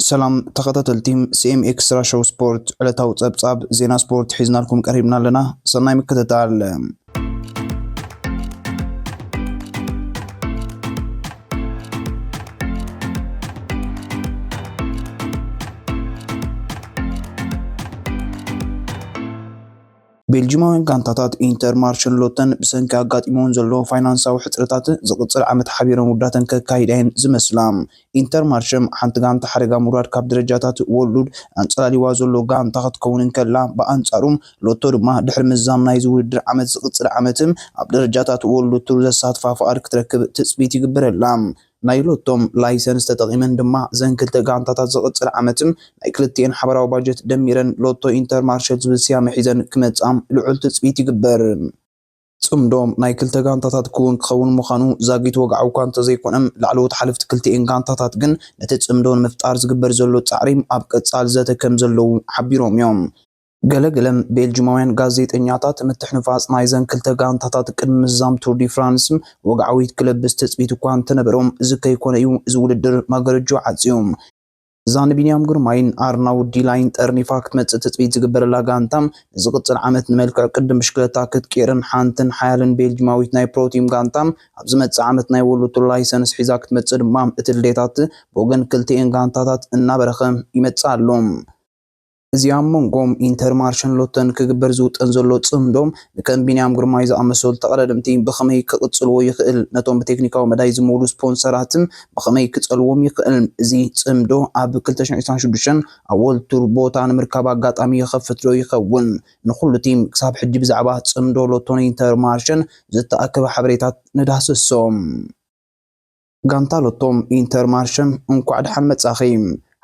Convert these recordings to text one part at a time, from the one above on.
ሰላም ተኸታተልቲ ሲኤም ኤክስትራ ሾው ስፖርት፣ ዕለታዊ ጸብጻብ ዜና ስፖርት ሒዝናልኩም ቀሪብና ኣለና። ሰናይ ምክትታል። ቤልጂማውያን ጋንታታት ኢንተር ማርሽን ሎተን ብሰንኪ ኣጋጢሞን ዘሎ ፋይናንሳዊ ሕጽረታት ዝቕጽል ዓመት ሓቢረን ውዳተን ከካይዳ እየን ዝመስላ። ኢንተር ማርሸም ሓንቲ ጋንታ ሓደጋ ምውራድ ካብ ደረጃታት ወሉድ ኣንጸላሊዋ ዘሎ ጋንታ ክትከውን እንከላ፣ ብኣንጻሩ ሎቶ ድማ ድሕሪ ምዛም ናይዚ ውድድር ዓመት ዝቕጽል ዓመት ኣብ ደረጃታት ወሉድ ቱር ዘሳትፋ ፍቓድ ክትረክብ ትጽቢት ይግበረላ። ናይ ሎቶም ላይሰንስ ተጠቒመን ድማ ዘን ክልተ ጋንታታት ዝቕጽል ዓመት ናይ ክልቲኤን ሓበራዊ ባጀት ደሚረን ሎቶ ኢንተር ማርሸል ዝብል ስያመ ሒዘን ክመጻ ልዑል ትጽቢት ይግበር። ጽምዶ ናይ ክልተ ጋንታታት ክውን ክኸውን ምዃኑ ዛጊት ወግዓዊ እኳ እንተዘይኮነ፣ ላዕለዎት ሓለፍቲ ክልቲኤን ጋንታታት ግን ነቲ ጽምዶ ንምፍጣር ዝግበር ዘሎ ጻዕሪ ኣብ ቀጻሊ ዘተ ከም ዘለዉ ሓቢሮም እዮም። ገለገለ ቤልጂማውያን ጋዜጠኛታት ምትሕንፋጽ ናይዘን ክልተ ጋንታታት ቅድሚ ምዛም ቱር ዲ ፍራንስ ወግዓዊት ክለብስ ትጽቢት እኳ እንተነበሮም፣ እዚ ከይኮነ እዩ እዚ ውድድር መገረጆ ዓጽዩ። እዛ ንቢንያም ግርማይን ኣርናውድ ዲላይን ጠርኒፋ ክትመጽእ ትጽቢት ዝግበረላ ጋንታ፣ ንዝቕጽል ዓመት ንመልክዕ ቅድም ብሽክለታ ክትቀይርን ሓንትን ሓያልን ቤልጂማዊት ናይ ፕሮቲም ጋንታ ኣብ ዝመጽእ ዓመት ናይ ወሉድ ቱር ላይሰንስ ሒዛ ክትመጽእ ድማ እቲ ድሌታት ብወገን ክልቲኤን ጋንታታት እናበረኸ ይመጽእ ኣሎ። እዚ ኣብ መንጎ ኢንተር ማርሸን ሎተን ክግበር ዝውጠን ዘሎ ጽምዶ፣ ንከም ቢንያም ግርማይ ዝኣመሰሉ ተቐዳደምቲ ብኸመይ ክቕጽልዎ ይኽእል? ነቶም ብቴክኒካዊ መዳይ ዝምውሉ ስፖንሰራትን ብኸመይ ክጸልዎም ይኽእል? እዚ ጽምዶ ኣብ ክልተ ሽሕን ዕስራን ሽዱሽተን ኣብ ወርልድ ቱር ቦታ ንምርካብ ኣጋጣሚ ይኸፍት ዶ ይኸውን? ንኹሉ ቲም ክሳብ ሕጂ ብዛዕባ ጽምዶ ሎቶን ኢንተር ማርሸን ዝተኣከበ ሓበሬታት ንዳህስሶም። ጋንታ ሎቶም ኢንተር ማርሸም፣ እንኳዕ ደሓን መጻኺ።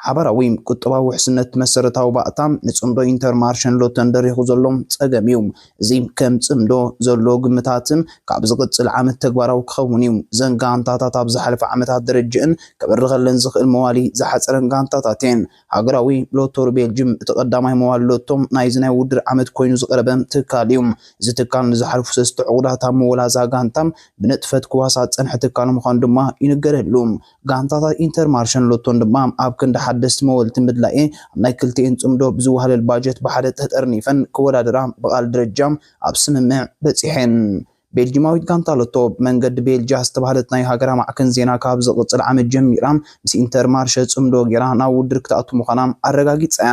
ሓባራዊ ቁጠባዊ ውሕስነት መሰረታዊ ባእታ ንጽምዶ ኢንተር ማርሸን ሎተን ደሪኹ ዘሎ ጸገም እዩ። እዚ ከም ጽምዶ ዘሎ ግምታት ካብ ዝቕጽል ዓመት ተግባራዊ ክኸውን እዩ። ዘን ጋንታታት ኣብ ዝሓለፈ ዓመታት ደረጅእን ከበርኸለን ዝኽእል መዋሊ ዝሓጸረን ጋንታታት እየን። ሃገራዊ ሎቶር ቤልጅም እቲ ቀዳማይ መዋል ሎቶም ናይዚ ናይ ውድድር ዓመት ኮይኑ ዝቐረበ ትካል እዩ። እዚ ትካል ንዝሓለፉ ሰለስተ ዕቑዳት ኣብ ምወላዛ ጋንታ ብንጥፈት ክዋሳ ዝጸንሐ ትካል ምዃኑ ድማ ይንገረሉ። ጋንታታት ኢንተር ማርሸን ሎቶን ድማ ኣብ ክንዲ ሓደስቲ መወልቲ ምድላየ ኣብ ናይ ክልቲኤን ጽምዶ ብዝወሃለል ባጀት ብሓደ ተጠርኒፈን ክወዳደራ ብቓል ደረጃ ኣብ ስምምዕ በጺሐን። ቤልጂማዊት ጋንታ ሎቶ ብመንገዲ ቤልጃ ዝተባህለት ናይ ሃገራ ማዕከን ዜና ካብ ዝቕጽል ዓመት ጀሚራ ምስ ኢንተር ማርሸ ጽምዶ ጌራ ናብ ውድድር ክትኣቱ ምዃና ኣረጋጊጻ እያ።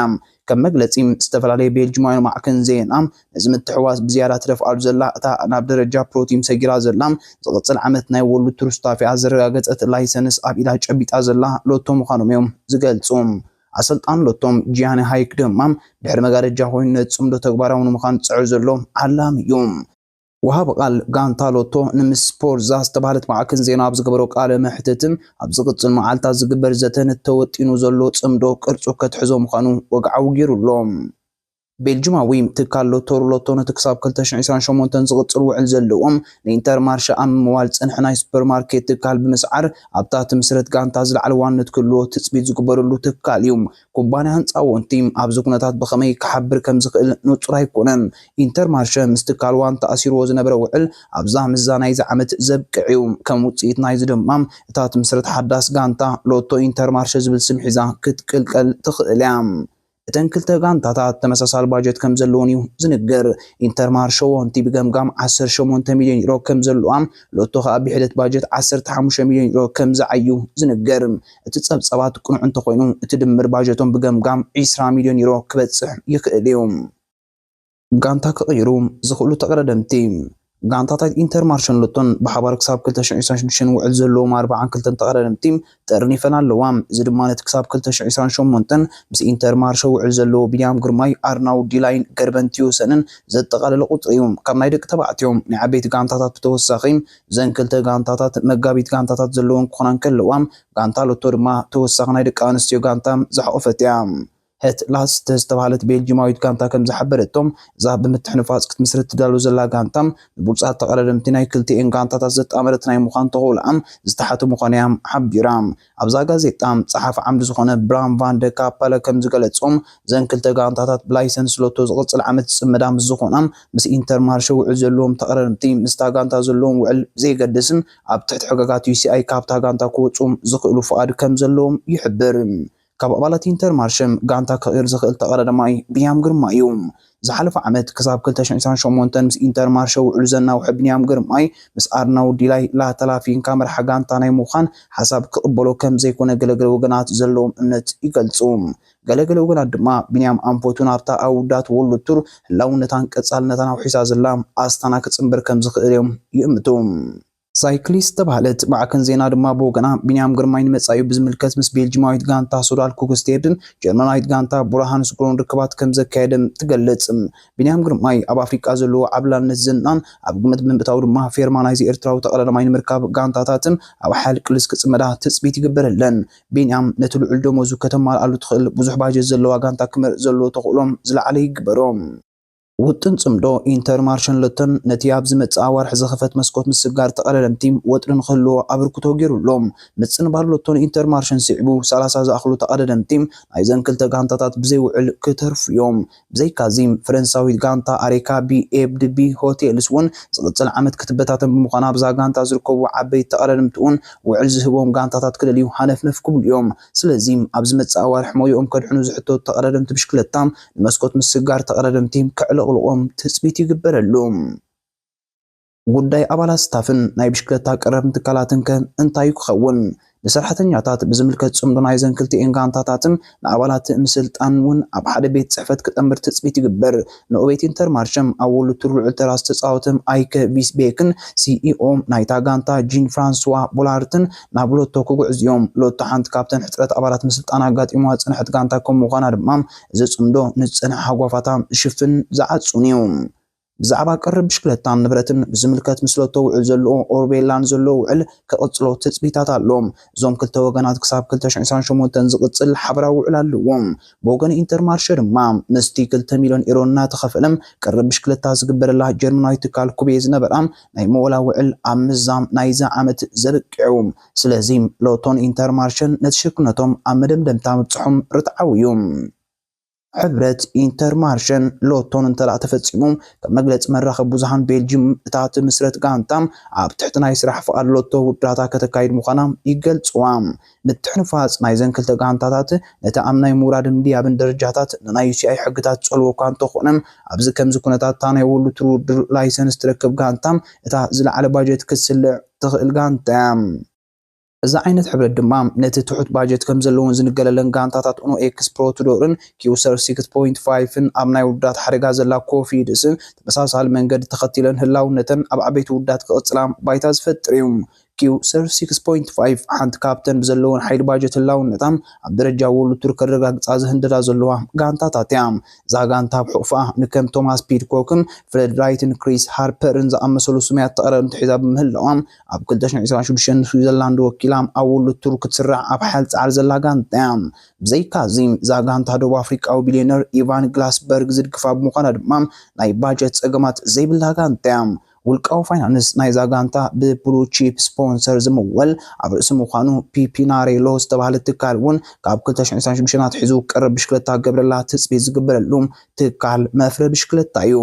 ከም መግለጺ ዝተፈላለየ ቤልጂማውያን ማዕከን ዜና ነዚ ምትሕዋስ ብዝያዳ ትደፍኣሉ ዘላ እታ ናብ ደረጃ ፕሮቲም ሰጊራ ዘላ ዝቕጽል ዓመት ናይ ወሉ ቱር ሱታፌኣ ዘረጋገጸት ላይሰንስ ኣብ ኢዳ ጨቢጣ ዘላ ሎቶ ምዃኖም እዮም ዝገልጹ። ኣሰልጣን ሎቶም ጂያኒ ሃይክ ድማ ድሕሪ መጋረጃ ኮይኑ ነቲ ጽምዶ ተግባራዊ ንምዃን ዝጽዕር ዘሎ ዓላሚ እዩ። ወሃቢ ቃል ጋንታ ሎቶ ንምስ ስፖርዛ ዝተባህለት ማዕከን ዜና ኣብ ዝገበሮ ቃለ መሕትትን ኣብ ዝቕጽል መዓልታት ዝግበር ዘተን እተወጢኑ ዘሎ ጽምዶ ቅርጹ ከትሕዞ ምዃኑ ወግዓዊ ገይሩ ኣሎ። ቤልጅማዊ ትካል ሎቶር ሎቶ ነቲ ክሳብ ክልተ ሽሕን ዕስራን ሸሞንተን ዝቕጽል ውዕል ዘለዎም ንኢንተር ማርሸ ኣብ ምምዋል ዝጸንሐ ናይ ሱፐርማርኬት ትካል ብምስዓር ኣብታ ትምስረት ጋንታ ዝለዓለ ዋንነት ክህልዎ ትጽቢት ዝግበረሉ ትካል እዩ። ኩባንያ ህንጻ ወንቲ ኣብዚ ኩነታት ብኸመይ ክሓብር ከም ዝኽእል ንጹር ኣይኮነን። ኢንተርማርሸ ምስ ትካል ዋን ተኣሲርዎ ዝነበረ ውዕል ኣብዛ ምስዛ ናይዚ ዓመት ዘብቅዕ እዩ። ከም ውጽኢት ናይዚ ድማ እታ ትምስርት ሓዳስ ጋንታ ሎቶ ኢንተርማርሸ ዝብል ስም ሒዛ ክትቅልቀል ትኽእል እያ። እተን ክልተ ጋንታታት ተመሳሳሊ ባጀት ከም ዘለወን እዩ ዝንገር። ኢንተርማርሸ ወንቲ ብገምጋም ዓሰርተ ሸሞንተ ሚልዮን ዩሮ ከም ዘለዋ፣ ሎቶ ከኣ ብሕደት ባጀት ዓሰርተ ሓሙሽተ ሚልዮን ዩሮ ከም ዝዓዩ ዝንገር። እቲ ጸብጻባት ቅኑዕ እንተኾይኑ፣ እቲ ድምር ባጀቶም ብገምጋም ዕስራ ሚልዮን ዩሮ ክበጽሕ ይኽእል እዩ። ጋንታ ክቕይሩ ዝኽእሉ ተቐዳደምቲ። ጋንታታት ኢንተር ማርሸን ሎቶን ብሓባር ክሳብ ክልተ ሽሕን ዕስራን ሽዱሽተን ውዕል ዘለዎም ኣርባዓን ክልተን ተቐዳደምቲ ጠርኒፈን ኣለዋ። እዚ ድማ ነቲ ክሳብ ክልተ ሽሕን ዕስራን ሸሞንተን ምስ ኢንተር ማርሸ ውዕል ዘለዎ ቢንያም ግርማይ፣ ኣርናውድ ዲላይን ገርበን ቲዩሰንን ዘጠቓለለ ቁጽሪ እዩ። ካብ ናይ ደቂ ተባዕትዮ ናይ ዓበይቲ ጋንታታት ብተወሳኺ፣ እዘን ክልተ ጋንታታት መጋቢት ጋንታታት ዘለወን ክኾና እንከለዋ፣ ጋንታ ሎቶ ድማ ተወሳኺ ናይ ደቂ ኣንስትዮ ጋንታ ዝሓቖፈት እያ። ሄት ላስተ ዝተባህለት ቤልጂማዊት ጋንታ ከም ዝሓበረቶ፣ እዛ ብምትሕንፋጽ ክትምስርት ትዳሎ ዘላ ጋንታ፣ ንብሉጻት ተቐዳደምቲ ናይ ክልቲኤን ጋንታታት ዘጣመረት ናይ ምዃን ተኽእሎኣ ዝተሓተ ምዃኑ እያ ሓቢራ። ኣብዛ ጋዜጣ፣ ጸሓፊ ዓምዲ ዝኾነ ብራም ቫን ደ ካፓለ ከም ዝገለጾ፣ እዘን ክልተ ጋንታታት ብላይሰንስ ሎቶ ዝቕጽል ዓመት ዝጽመዳ ምስ ዝኾና፣ ምስ ኢንተር ማርሸ ውዕል ዘለዎም ተቐዳደምቲ ምስታ ጋንታ ዘለዎም ውዕል ብዘየገድስን ኣብ ትሕቲ ሕግጋት ዩ ሲ ኣይ ካብታ ጋንታ ክወጹ ዝኽእሉ ፍቓድ ከም ዘለዎም ይሕብር። ካብ ኣባላት ኢንተርማርሸ ጋንታ ክቕይር ዝኽእል ተቐዳዳማይ ቢንያም ግርማይ እዩ። ዝሓለፈ ዓመት ክሳብ ክልተ ሽሕን ዕስራን ሸሞንተን ምስ ኢንተርማርሸ ውዕሉ ዘናውሐ ቢንያም ግርማይ፣ ምስ ኣርናውድ ዲላይ ላተላፊንካ መርሓ ጋንታ ናይ ምዃን ሓሳብ ክቕበሎ ከም ዘይኮነ ገለገለ ወገናት ዘለዎም እምነት ይገልጹ። ገለገለ ወገናት ድማ ቢንያም ኣንፈቱ ናብታ ኣብ ውዳት ወርልድ ቱር ህላውነታን ቀጻልነታን ኣውሒሳ ዘላ ኣስታና ክጽንበር ከም ዝኽእል እዮም ይእምቱ። ሳይክሊስት ዝተባህለት ማዕከን ዜና ድማ ብወገና፣ ቢንያም ግርማይ ንመጻኢኡ ብዝምልከት ምስ ቤልጂማዊት ጋንታ ሶዳል ኩክስቴድን ጀርመናዊት ጋንታ ቡራሃንስክሮን ርክባት ከም ዘካየደ ትገልጽ። ቢንያም ግርማይ ኣብ ኣፍሪቃ ዘለዎ ዓብላልነት ዝናን ኣብ ግምት ብምእታው ድማ፣ ፌርማ ናይዚ ኤርትራዊ ተቐዳዳማይ ንምርካብ ጋንታታትን ኣብ ሓያል ቅልስ ክጽመዳ ትጽቢት ይግበረለን። ቢንያም ነቲ ልዑል ደሞዙ ከተማልኣሉ ትኽእል ብዙሕ ባጀት ዘለዋ ጋንታ ክመርጽ ዘለዎ ተኽእሎ ዝለዓለ ይግበሮ። ውጥን ጽምዶ ኢንተርማርሸን ሎቶን ነቲ ኣብ ዝመጽእ ኣዋርሕ ዝኽፈት መስኮት ምስጋር ተቐዳደምቲ ወጥሪ ንኽህልዎ ኣበርክቶ ገይሩ ኣሎ። ምጽንባር ሎቶን ኢንተርማርሸን ስዒቡ፣ ሰላሳ ዝኣኽሉ ተቐዳደምቲ ናይዘን ክልተ ጋንታታት ብዘይ ውዕል ክተርፉ እዮም። ብዘይካዚ፣ ፈረንሳዊት ጋንታ ኣሬካ ቢ ኤብ ዲ ቢ ሆቴልስ እውን ዝቕጽል ዓመት ክትበታተን ብምዃና፣ ኣብዛ ጋንታ ዝርከቡ ዓበይቲ ተቐዳደምቲ እውን ውዕል ዝህቦም ጋንታታት ክደልዩ ሃነፍነፍ ክብሉ እዮም። ስለዚ፣ ኣብ ዝመጽእ ኣዋርሕ ሞያኦም ከድሕኑ ዝሕተቱ ተቐዳደምቲ ብሽክለታ፣ ንመስኮት ምስጋር ተቐዳደምቲ ከዕለቕልቖም ትጽቢት ይግበረሉ። ጉዳይ ኣባላት ስታፍን ናይ ብሽክለታ ቀረብን ትካላትን ከ እንታይ እዩ ክኸውን? ንሰራሕተኛታት ብዝምልከት፣ ጽምዶ ናይዘን ክልቲኤን ጋንታታትን ንኣባላት ምስልጣን እውን ኣብ ሓደ ቤት ጽሕፈት ክጠምር ትጽቢት ይግበር። ንኦቤት ኢንተርማርሸም ኣብ ወርልድ ቱር ልዑል ተራ ዝተጻወተ ኣይከ ቪስቤክን፣ ሲኢኦ ናይታ ጋንታ ጂን ፍራንስዋ ቦላርትን ናብ ሎቶ ክጉዕዙ እዮም። ሎቶ ሓንቲ ካብተን ሕጽረት ኣባላት ምስልጣን ኣጋጢምዋ ዝጸንሐት ጋንታ ከም ምዃና ድማ፣ እዚ ጽምዶ ንዝጸንሐ ሃጓፋታ ዝሽፍን ዝዓጹን እዩ። ብዛዕባ ቀረብ ብሽክለታን ንብረትን ብዝምልከት፣ ምስ ሎቶ ውዕል ዘለዎ ኦርቤላን ዘለዎ ውዕል ክቕጽሎ ትጽቢታት ኣሎ። እዞም ክልተ ወገናት ክሳብ ክልተ ሽሕን ዕስራን ሸሞንተን ዝቕጽል ሓበራዊ ውዕል ኣለዎም። ብወገን ኢንተርማርሸ ድማ፣ ምስቲ ክልተ ሚልዮን ኤሮ እናተኸፈለ ቀረብ ብሽክለታ ዝግበረላ ጀርመናዊት ትካል ኩቤ ዝነበራ ናይ መወላ ውዕል፣ ኣብ ምዛም ናይዚ ዓመት ዘብቅዑ። ስለዚ፣ ሎቶን ኢንተርማርሸን ነቲ ሽርክነቶም ኣብ መደምደምታ ምብጽሖም ርትዓዊ እዩ። ሕብረት ኢንተርማርሸን ሎቶን እንተደኣ ተፈጺሙ፣ ከም መግለጺ መራኸቢ ብዙሃን ቤልጅም፣ እታ ትምስረት ጋንታ ኣብ ትሕቲ ናይ ስራሕ ፍቓድ ሎቶ ውዳታ ከተካይድ ምዃና ይገልጽዋ። ምትሕንፋጽ ናይዘን ክልተ ጋንታታት ነቲ ኣብ ናይ ምውራድን ምድያብን ደረጃታት ንናይ ዩ ሲ ኣይ ሕግታት ዝጸልዎ እኳ እንተኾነ፣ ኣብዚ ከምዚ ኩነታት እታ ናይ ወርልድ ቱር ውድድር ላይሰንስ ትረክብ ጋንታ እታ ዝለዓለ ባጀት ክትስልዕ ትኽእል ጋንታ እያ። እዚ ዓይነት ሕብረት ድማ ነቲ ትሑት ባጀት ከም ዘለዎን ዝንገረለን ጋንታታት ኡኖ ኤክስ ፕሮ ቱዶርን ኪው ሰርቲስክስ ፖይንት ፋይቭን ኣብ ናይ ውዳት ሓደጋ ዘላ ኮፊድስ ተመሳሳሊ መንገዲ ተኸቲለን ህላውነተን ኣብ ዓበይቲ ውዳት ክቕጽላ ባይታ ዝፈጥር እዩ። ኪው ሰርቲስክስ ፖይንት ፋይቭ ሓንቲ ካብተን ብዘለወን ሓይሊ ባጀት ህላውነታ ኣብ ደረጃ ወርልድ ቱር ከረጋግጻ ዝህንደዳ ዘለዋ ጋንታታት እያ። እዛ ጋንታ ኣብ ሕቑፋ ንከም ቶማስ ፒድኮክን ፍሬድ ራይትን ክሪስ ሃርፐርን ዝኣመሰሉ ስሙያት ተቐዳደምቲ ሒዛ ብምህላዋ፣ ኣብ ክልተ ሽሕን ዕስራን ሽዱሽተን ንስዊዘርላንድ ወኪላ ኣብ ወርልድ ቱር ክትስራዕ ኣብ ሓያል ጻዕሪ ዘላ ጋንታ እያ። ብዘይካዚ፣ እዛ ጋንታ ደቡብ ኣፍሪቃዊ ቢልዮነር ኢቫን ግላስበርግ ዝድግፋ ብምዃና ድማ፣ ናይ ባጀት ጸገማት ዘይብላ ጋንታ እያ። ውልቃዊ ፋይናንስ ናይዛ ጋንታ ብብሉ ቺፕ ስፖንሰር ዝምወል ኣብ ርእሲ ምዃኑ፣ ፒፒናሬሎ ዝተባህለ ትካል እውን ካብ ክልተ ሽሕን ዕስራን ሽዱሽተን ኣትሒዙ ቀረብ ብሽክለታ ክገብረላ ትጽቢት ዝግበረሉ ትካል መፍረ ብሽክለታ እዩ።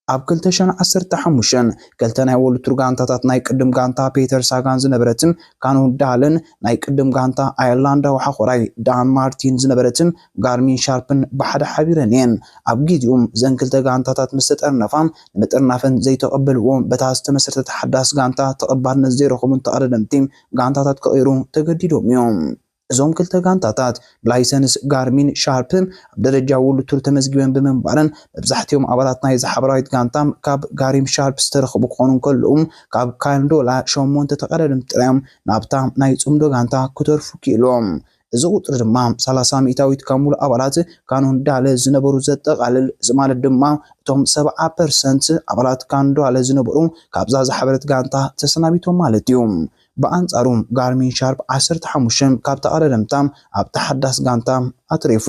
ኣብ ክልተ ሽሕን ዓሰርተ ሓሙሽተን፣ ክልተ ናይ ወርልድ ቱር ጋንታታት ናይ ቅድም ጋንታ ፔተር ሳጋን ዝነበረትን ካኖን ዳልን ናይ ቅድም ጋንታ ኣየርላንዳዊ ሓኾራይ ዳን ማርቲን ዝነበረትን ጋርሚን ሻርፕን ብሓደ ሓቢረን እየን። ኣብ ግዜኡ፣ እዘን ክልተ ጋንታታት ምስ ተጠርነፋ፣ ንምጥርናፈን ዘይተቐበልዎ፣ በታ ዝተመስረተት ሓዳስ ጋንታ ተቐባልነት ዘይረኸቡን ተቐዳደምቲ ጋንታታት ክቕይሩ ተገዲዶም እዮም። እዞም ክልተ ጋንታታት ብላይሰንስ ጋርሚን ሻርፕ ኣብ ደረጃ ወርልድ ቱር ተመዝጊበን ብምንባረን፣ መብዛሕትኦም ኣባላት ናይዚ ሓበራዊት ጋንታ ካብ ጋሪም ሻርፕ ዝተረኽቡ ክኾኑ እንከለዉ፣ ካብ ካንዶላ ሸሞንተ ተቐዳደምቲ ጥራዮም ናብታ ናይ ጽምዶ ጋንታ ክተርፉ ክኢሎም። እዚ ቁጽሪ ድማ ሰላሳ ሚእታዊት ካብ ሙሉእ ኣባላት ካኖን ዳለ ዝነበሩ ዘጠቓልል። እዚ ማለት ድማ፣ እቶም ሰብዓ ፐርሰንት ኣባላት ካንዶላ ዝነበሩ ካብዛ ዝሓበረት ጋንታ ተሰናቢቶም ማለት እዩ። ብኣንጻሩ፣ ጋርሚን ሻርፕ ዓሰርተ ሓሙሽተ ካብ ተቐዳደምታ ኣብ ተሓዳስ ጋንታ ኣትሪፉ።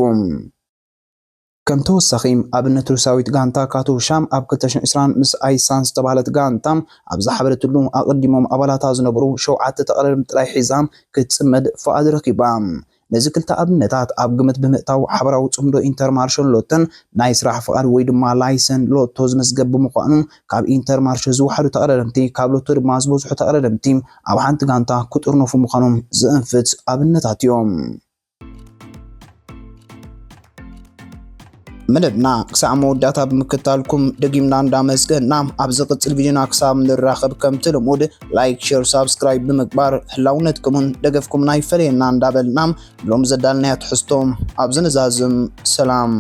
ከም ተወሳኺ ኣብነት፣ ሩስያዊት ጋንታ ካቶሻ ኣብ ክልተ ሽሕን ዕስራን ምስ ኣይሳን ዝተባህለት ጋንታ ኣብ ዝሓበረትሉ፣ ኣቐዲሞም ኣባላታ ዝነበሩ ሸውዓተ ተቐዳደምቲ ጥራይ ሒዛ ክትጽመድ ፍቓድ ረኺባ። ነዚ ክልተ ኣብነታት ኣብ ግምት ብምእታው፣ ሓበራዊ ጽምዶ ኢንተርማርሸን ሎቶን ናይ ስራሕ ፍቓድ ወይ ድማ ላይሰን ሎቶ ዝምዝገብ ብምዃኑ፣ ካብ ኢንተርማርሸ ዝወሓዱ ተቐዳደምቲ፣ ካብ ሎቶ ድማ ዝበዝሑ ተቐዳደምቲ ኣብ ሓንቲ ጋንታ ክጥርነፉ ምዃኖም ዘእንፍት ኣብነታት እዮም። መደብና ክሳዕ መወዳእታ ብምክታልኩም ደጊምና እንዳመስገና፣ ኣብ ዝቕጽል ቪድዮና ክሳብ ንራኸብ ከምቲ ልሙድ ላይክ፣ ሼር፣ ሳብስክራይብ ብምግባር ህላውነትኩምን ደገፍኩም ናይ ፈለየና እንዳበልና ሎም ዘዳልናዮ ትሕዝቶ ኣብዚ ንዛዝም። ሰላም።